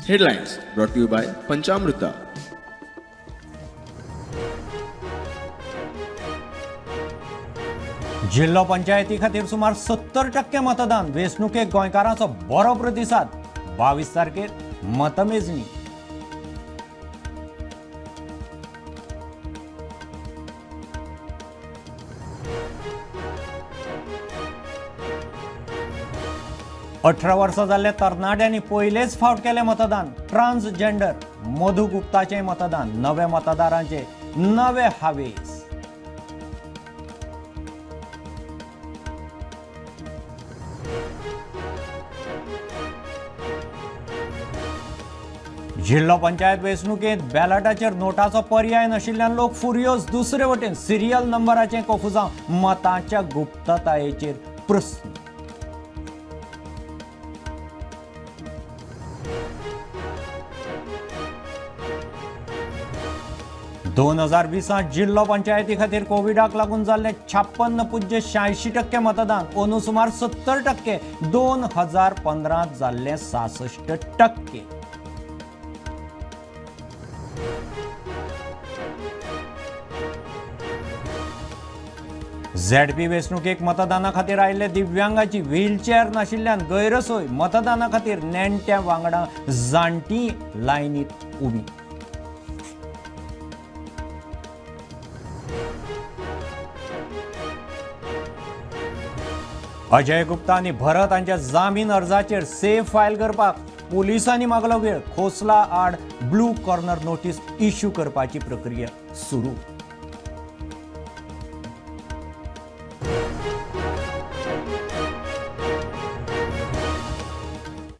Headlines brought you by Panchamruta. जिल्हो पंचायती खातीर सुमार 70% मतदान. वेंचणुकेक गोंयकारांचो बरो प्रतिसाद. 22 तारखेर मतमेजणी. 18 वर्सां जाल्ल्या तरणाट्यांनी पयलेच फावट केलें मतदान. ट्रान्सजेंडर मधू गुप्ताचें मतदान. नवे मतदारांचे नवे हावेस. जिल्हो पंचायत वेंचणुकेंत बॅलटाचेर नोटाचो पर्याय नाशिल्ल्यान लोक फुर्योज. दुसरे वटेन सिरियल नंबराचें कोफुजांव. मतांच्या गुप्ततायेचेर प्रस्न. 2020 जिल्हो पंचायती खातीर कोविडाक लागून जाल्लें 56.86% मतदान. अंदू सुमार 70%. 2015 जाल्लें 66%. झेडपी वेंचणुकेक मतदाना खातीर आयिल्ले दिव्यांगाची व्हीलचेअर नाशिल्ल्यान गैरसोय. मतदाना खातीर नेण्ट्या वांगडा जाणटी लायनीत उबी. अजय गुप्ता आनी भरत हांच्या जामीन अर्जाचेर सेफ फायल करपाक पुलिसांनी मागलो वेळ. खोसला आड ब्लू कॉर्नर नोटीस इश्यू करपाची प्रक्रिया सुरू.